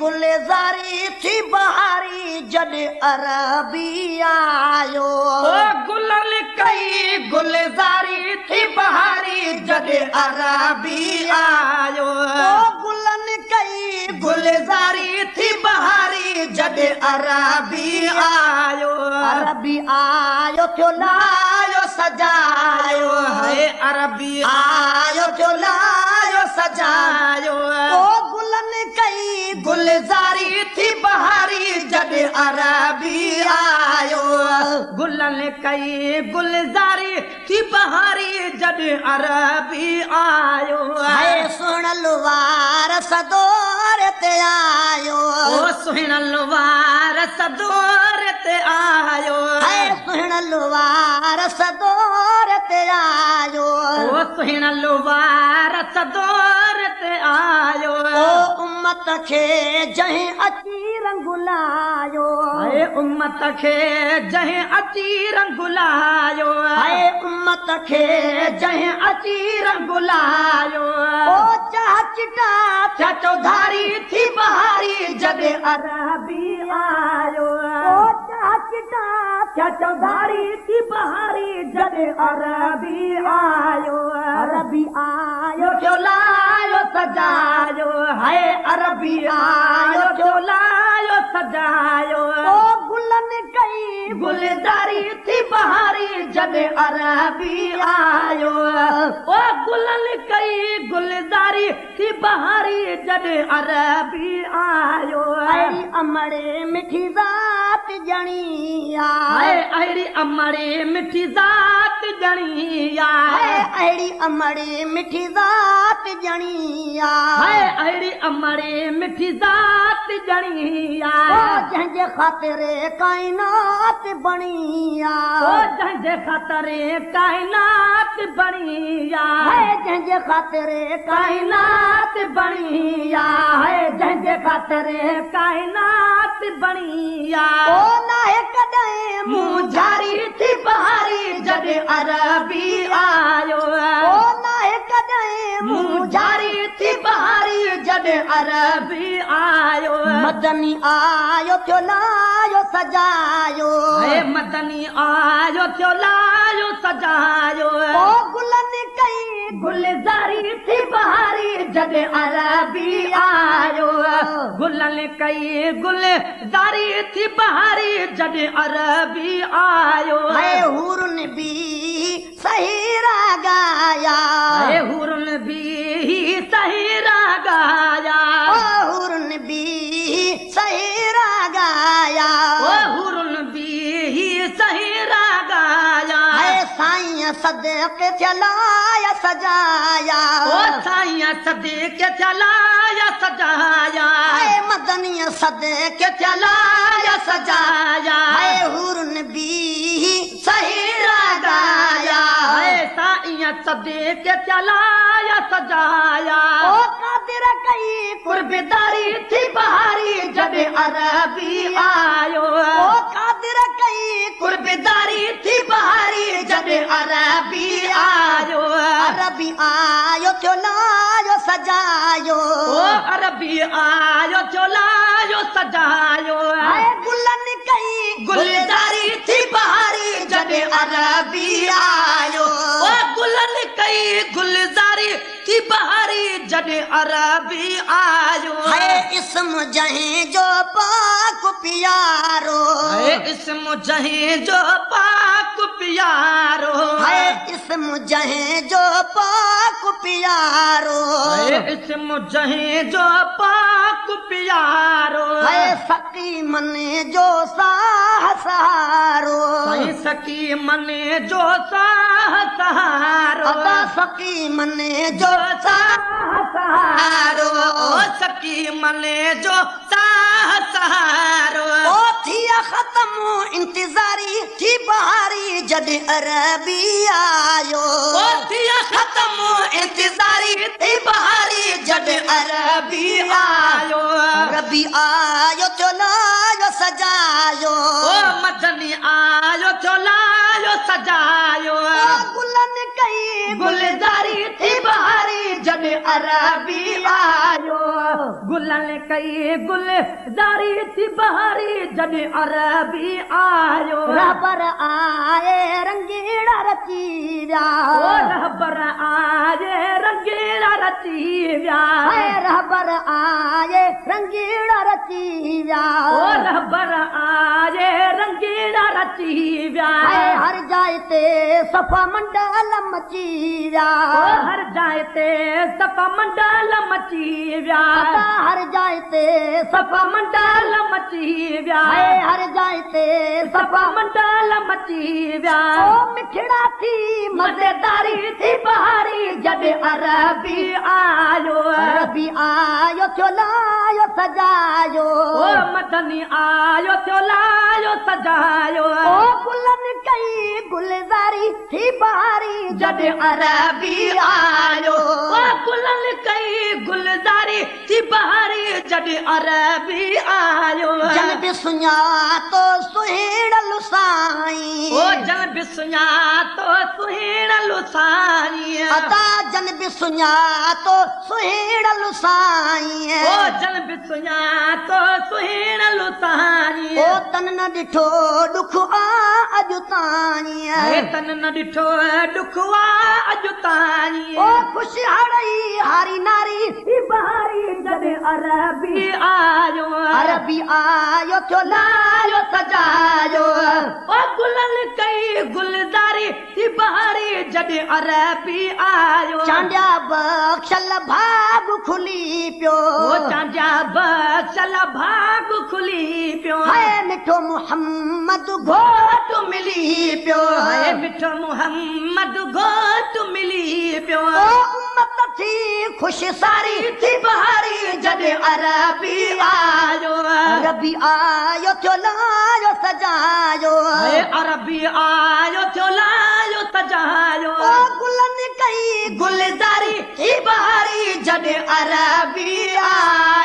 گلزاري ٿي بهاري جڏهن عربي آيو. او گلن ڪئي گلزاري ٿي بهاري جڏهن عربي آيو. او گلن ڪئي گلزاري ٿي بهاري جڏهن عربي آيو. عربي آيو ٿيو لايو سجايو، هي عربي آيو ٿيو لايو سجايو. او گلن ڪئي گلزاري ٿي بهاري جڏهن عربي آيو. گلن ڪئي گلزاري ٿي بهاري جڏهن عربي آيو. هي سهڻل وار سدور تي آيو. او سهڻل وار سدور تي آيو. هي سهڻل وار سدور تي آيو. او سهڻل وار سدور تي آيو. او امت کي جنهن اچي رنگ لايو. هي امت کي جنهن اچي رنگ لايو. هي امت کي جنهن اچي رنگ لايو. او چاهه چٽا ٿيا چوڌاري ٿي بهاري جڏهن عربي آيو. او چاهه چٽا ٿيا چوڌاري ٿي بهاري جڏهن عربي آيو. عربي آيو ٿيو لايو سجايو، هي عربي آيو ٿيو لايو سجايو. او گلن ڪئي گلزاري ٿي بهاري جڏهن عربي آيو. او گلن ڪئي گلزاري ٿي بهاري جڏهن عربي آيو. اهڙي امڙي مٺي ذات ڄڻي آ. اهڙي امڙي مٺي ذات ڄڻي آ. اهڙي امڙي مٺي ذات ڄڻي آ. اهڙي امڙي مٺي ذات ڄڻي آ. جنهن جي خاطر ڪائنات بڻي آ. او جنهن جي خاطر ڪائنات بڻي آ. جنهن جي خاطر ڪائنات بڻي آ. جنهن جي خاطر ڪائنات بڻي آ. او ناهي ڪڏهن مونجهاري ٿي بهاري جڏهن عربي آيو. او ناهي ڪڏهن مونجهاري ٿي بهاري جڏهن عربي آيو. مدني آيو ٿيو لايو سجايو. هي مدني آيو ٿيو لايو سجايو. او گلن ڪئي گلزاري ٿي بهاري جڏهن عربي آيو. گلن ڪئي گلزاري ٿي بهاري جڏهن عربي آيو. هي حورن به سهيرا ڳايا. هي حورن به سهيرا ڳايا. او حورن به سهيرا ڳايا. او حورن به سهيرا ڳايا. هي سائين صدقي ٿيا لايا سجايا. او سائين صدقي ٿيا لايا سجايا. هي مدني صدقي ٿيا لايا سجايا. هي حورن به سهيرا ڳايا. هي سائين صدقي ٿيا لايا سجايا. او قادر ڪئي قربداري ٿي بهاري جڏهن عربي آيو. او قادر ڪئي قربداري ٿي بهاري جڏهن عربي آيو. عربي آيو ٿيو لايو سجايو. او عربي آيو ٿيو لايو سجايو. هي گلن ڪئي گلزاري ٿي بهاري جڏهن عربي آيو. او گلن ڪئي گلزاري ٿي بهاري جڏهن عربي آيو. هي اسم جنهن جو پاڪ پيارو. هي اسم جنهن جو پاڪ پيارو. هي اسم جنهن جو پاڪ پيارو. هي اسم جنهن جو پاڪ پيارو. هي سقي من جو ساهه سهارو. سائين سقي من جو ساهه سهارو. ادا سقي من جو ساهه سهارو. او سقي من جو ساهه سهارو. او ٿيا ختم انتظاري ٿي بهاري جڏهن عربي آيو. او ٿيا ختم انتظاري ٿي بهاري جڏهن عربي آيو. عربي آيو ٿيو لايو سجايو. او مدني آيو ٿيو لايو सजायो। गुलन कई गुलज़ारी थी बहारी जॾहिं अरबी आयो। गुलन कई गुलज़ारी थी बहारी जॾहिं अरबी आयो। रहबर आए रंगीड़ा रची विया। ओ रहबर आए रंगीड़ा रची विया। रहबर आए रंगीड़ा रची विया। ओ रहबर आए रंगीड़ा रची विया। हर जाए ते सफ़ा मंडल मची विया। ओ हर जाए ते सफ़ा मंडल मची विया। हर जाए ते सफ़ा मंडल मची विया। हर जाए ते सफ़ा मंडल मची विया। ओ मिठड़ा थी मज़ेदारी थी बहारी जॾहिं अरबी आयो। अरबी आयो थियो लायो सजायो। ओ मदनी आयो थियो लायो सजायो। ओ गुलन कई गुलज़ारी थी बहारी जॾहिं अरबी आयो। ओ गुलन कई गुलज़ारी थी बहारी जॾहिं अरबी आयो। जन बि सुञातो सुहिणल साईं। ओ जन बि सुञातो सुहिणल साईं। अदा जन बि सुञातो सुहिणल साईं। ओ जन बि सुञातो सुहिणल साईं। ओ तन न ॾिठो ॾुख आ अॼु ताईं। तन न ॾिठो ॾुख आ अॼु ताईं। ओ ख़ुशि हड़ई हारी नारी बहारी जॾहिं अरबी आयो। अरबी आयो थियो लायो सजायो। ओ गुलन कई गुलज़ारी थी बहारी जॾहिं अरबी आयो। चांडिया बख़्शल भाग खुली पियो। ओ चांडिया बख़्शल भाग खुली पियो। हाय मिठो मोहम्मद घोट मिली पियो। हाय मिठो मोहम्मद घोट मिली पियो। ओ उम्मत थी ख़ुशि सारी थी बहारी जॾहिं अरबी आयो। अरबी आयो थियो लायो सजायो। अरबी आयो थियो लायो सजायो। ओ गुलन कई गुलज़ारी थी बहारी जॾहिं अरबी आयो।